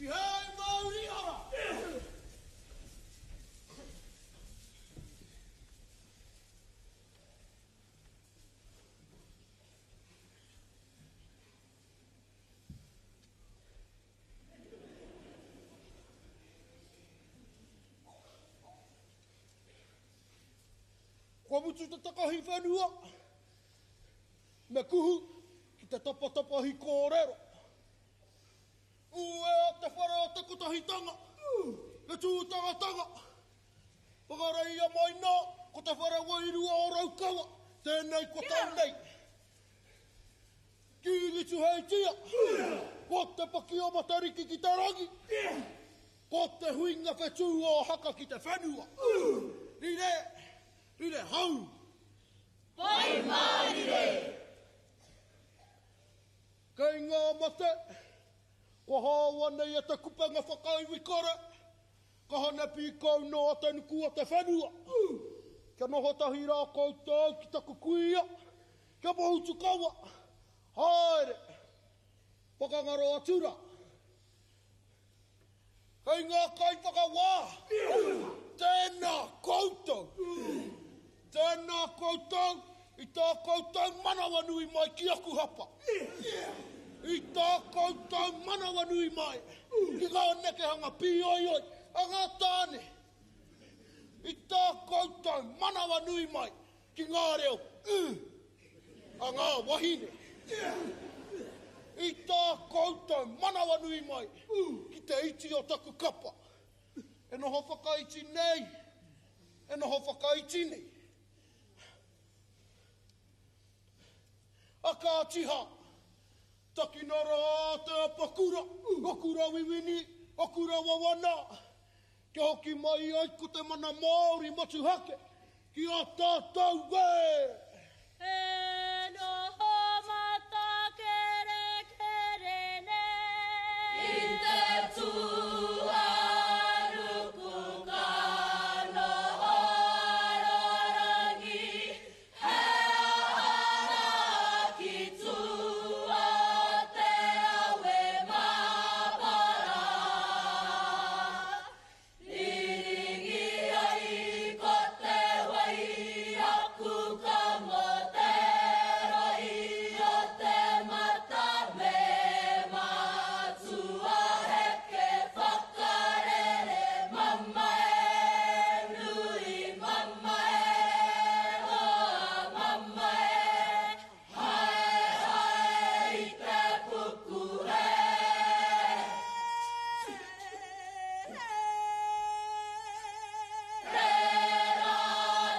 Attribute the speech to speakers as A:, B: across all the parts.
A: Tihei mauri ora! Kua mutu te takahi whenua, me kuhu ki te tapatapahi kōrero. Uea te whare o te kotahitanga, te tūtangatanga. Whakareia mai nā, ko te whare wairua o Raukawa, tēnei kua tau nei. Kīngi Tuheitia, ko te paki o Matariki ki te rangi, ko te huinga whetū o Haka ki te whenua. Rire, rire hau!
B: Pai mārire!
A: Kei ngā mate, kua hāua nei e te kupenga whakaiwi kore, kaha ne pīkau noa te nuku o te whenua. Kia noho tahi rā koutou ki taku kuia, Kia Pohutukawa, haere, whakangaro atu rā. Kei ngā kaiwhakawā, tēnā koutou, tēnā koutou i tā koutou manawanui mai ki aku hapa, i tā koutou manawanui mai ki ngā nekehanga pīoioi a ngā tāne, i tā koutou manawanui mai Ki ngā reo ū a ngā wahine. I tā koutou manawanui mai ki te iti o taku kapa, e noho whakaiti nei, e noho whakaiti nei. A kāti hā, takina rā te apakura o Kurawiwini. Aku rawa wana, kia hoki mai ai ko te mana Māori motuhake ki a tātou e!
B: E noho matakerekere nei. I te tūānuku ka noho arorangi He aha rā ki tua te awe māpara? Riringi ai ko te wai aku kamo te roi o te mata me mātua heke whakarere mamae nui mamae roa mamae haehae i te puku e. Tērā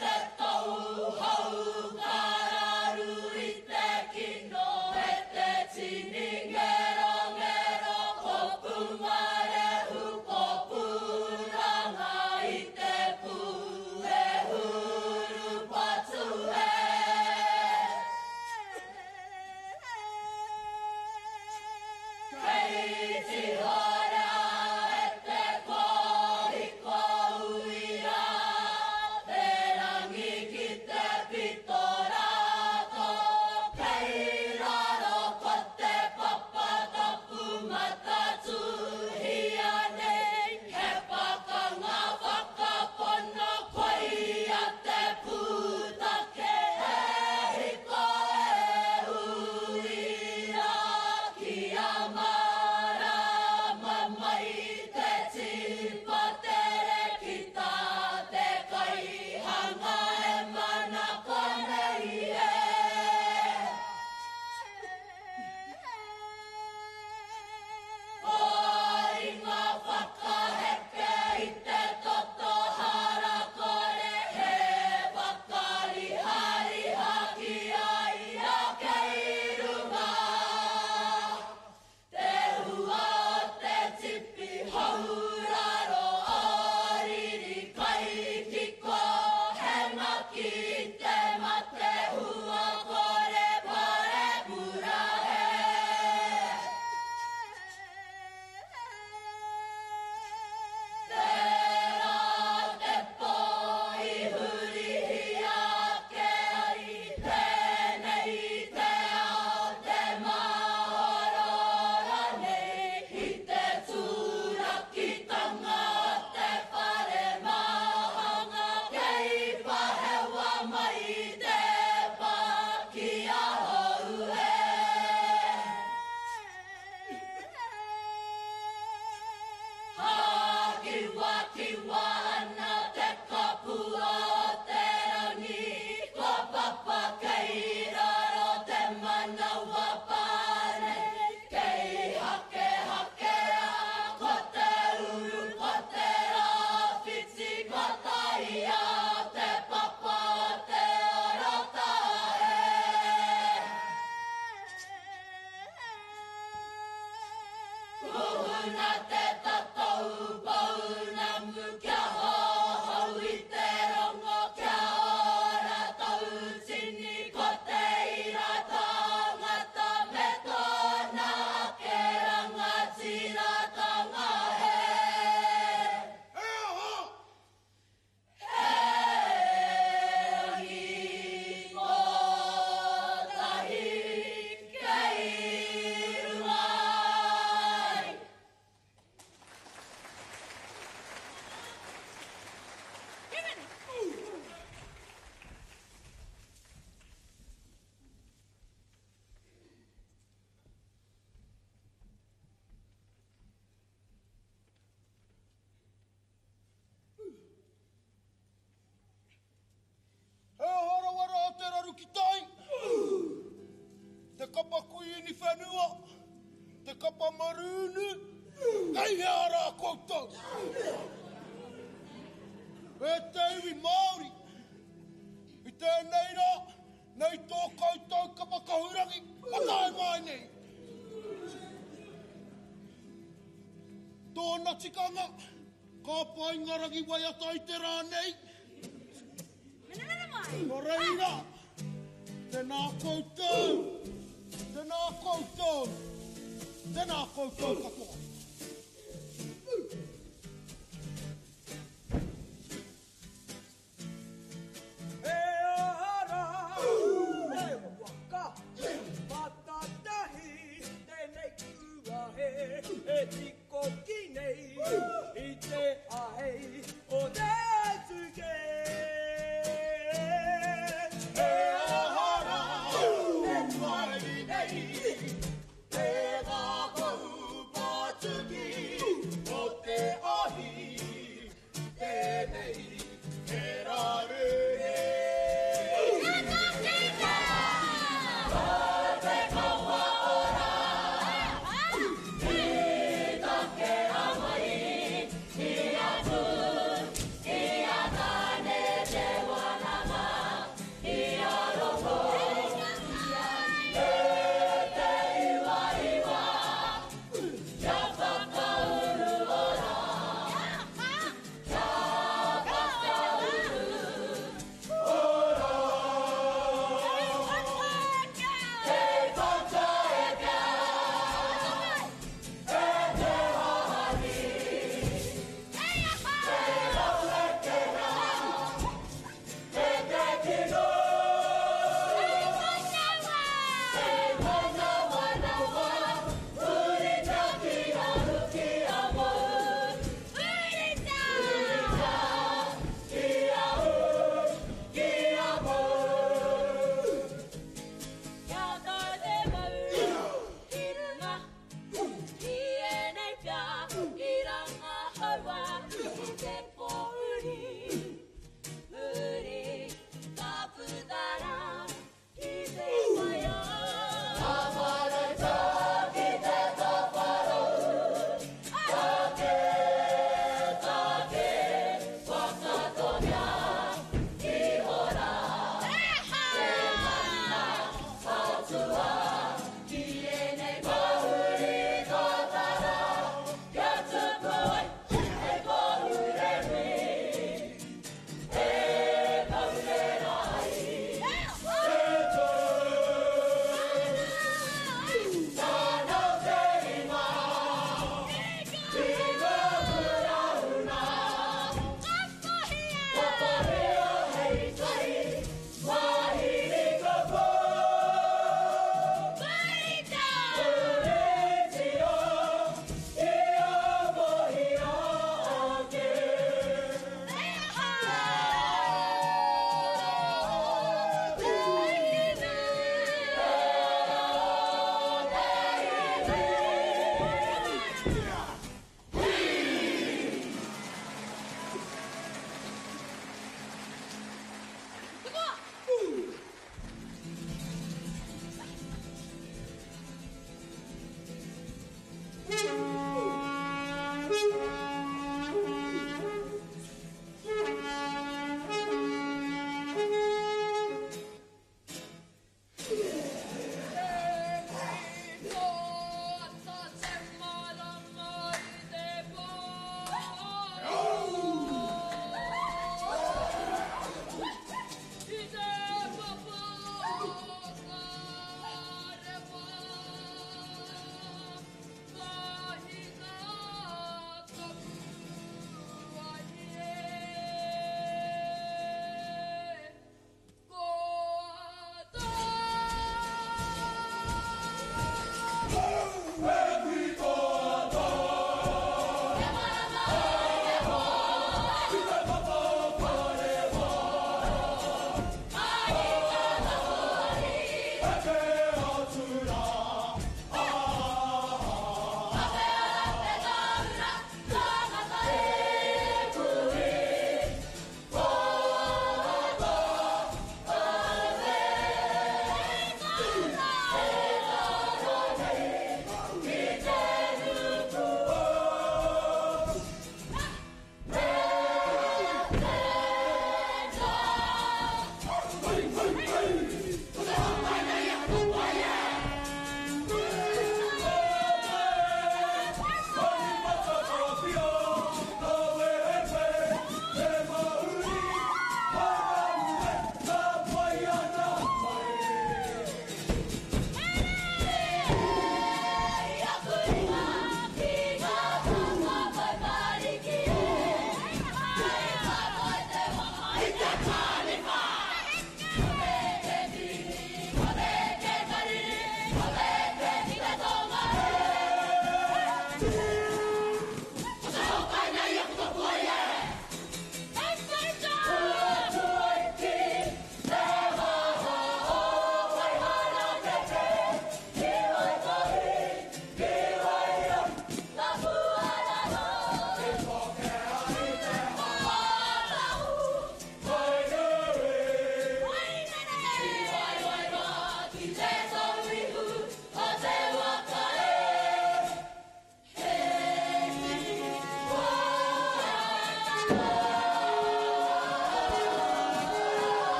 B: te tauhou ka raru i te kino e te tini ngerongero ko Pungarehu ko Puranga i te pū e hurupatu e. Kei Tihora e te kōhiko uira, te rangi ki te pito rātō, kei raro ko te papa tapu matatuhia nei, he pakanga whakapono koia te pūtake e hiko e uira kia mārama mai te tipa tere ki tā te kaihanga e manako nei e. Ko ringa whakaheke i te toto harakore he whakarihariha ki a ia kei runga te hua o te tipi hauraro o riri kai kiko he ngaki te mate hua kore parekura he. Tērā te pō i hurihia ake ai tēnei te ao te mahorora nei i te turakitanga o te whare māhanga kei pahewa mai te pā ki ahau e. Hākiwakiwa ana te kapua o te rangi, kua papa kei raro te manawa pane, kei hakehakea ko te uru ko te rāwhiti, ko taia te papa o te orota e. Kuhuna te tatau pounamu kia hohou i te rongo kia ora tau tini ko te ira tangata me tōna ake rangatiratanga he.
A: He aha?
B: He rangi kotahi kei runga ai.
A: He warawara o te raru ki tai. Te kapa kuini whenua, te kapa marūnu, kei hea rā koutou? E te iwi Māori, i tēnei rā, nei tō koutou kapa kahurangi, kua tae mai nei. Tōna tikanga, ka pai ngā rangi waiata i te rā nei. Nō reira, tēnā koutou, tēnā koutou, tēnā koutou katoa.
C: E aha rā te waka matatahi tēnei kūahe e tikoki nei i te ahei o te tuke.
A: E aha rā te mauri nei, te ngākau pātuki o te ahi tēnei he rarere.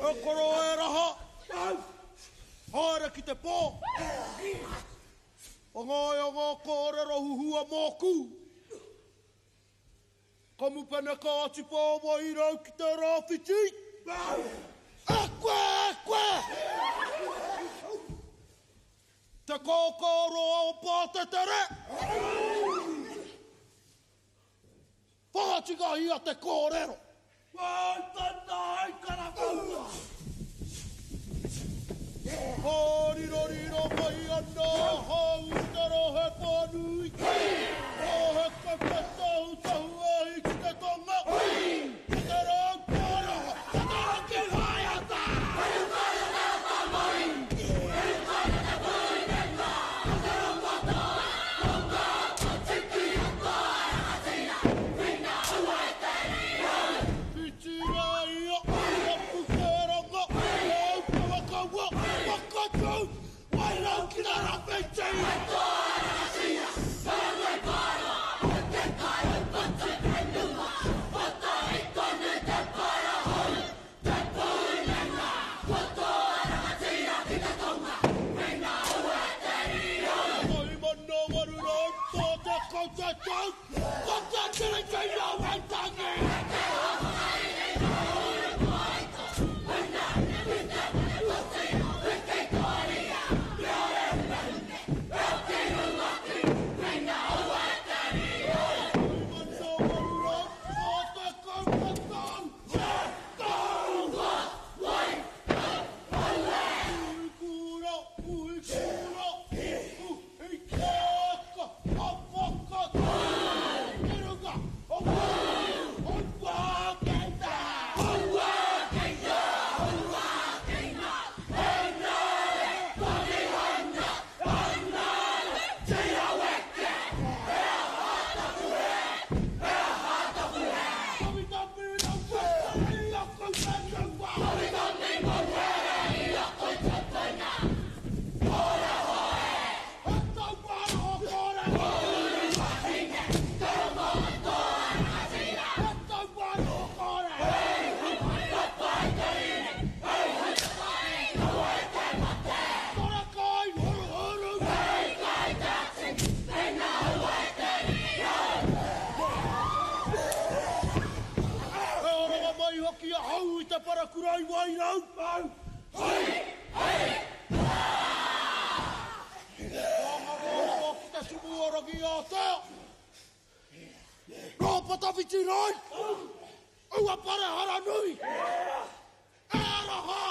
A: E koro e raha. Haere ki te pō. O ngā o ngā kōrero huhua mōku. Kamupene ka atipa o Wairau ki te rāwhiti. E koe, e koe! Te kākāroa o Pātetere! Whakatikahia te kōrero! Wai tana ai karawhiua! Hāriroriro mai ana ahau i te rohe whānui. Rohe kake tahutahu ahi ki te tonga. Ki te rau pōroha, ki te rangi haeata! Whiti a ia, ka pukeranga, rau kawakawa, whakatau, wairau ki te rawhiti! Kotahi mana waru rau, tō te kau te tau, ko te Tiriti o Waitangi! E oranga mai hoki ahau i te parakura i Wairau. Hei! Whangaroa ki te sumu o Rangiātea. Rōpa tawhiti rai! Ua pare haranui! E araha!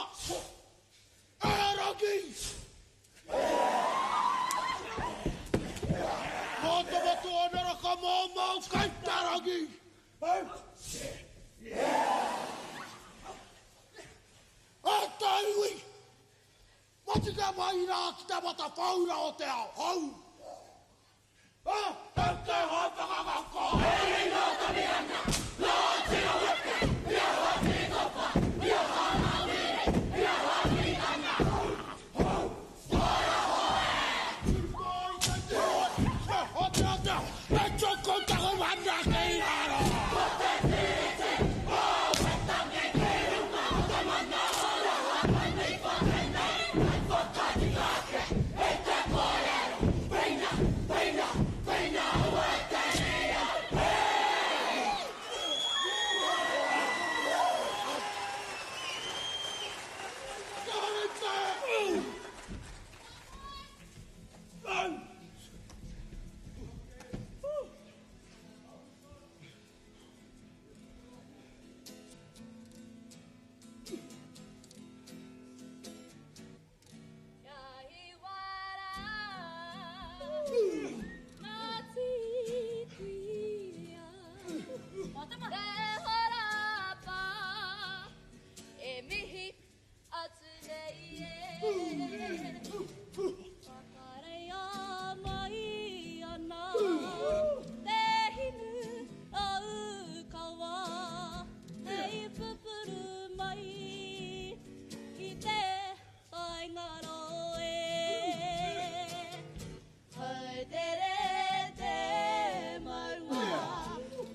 A: E rangi! Mā te matua nara ka maumau kai te rangi! E te iwi! Matika mai rā ki te matawhaura o te ao hou! E te te hoi whakangako!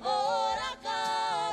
B: Ora ka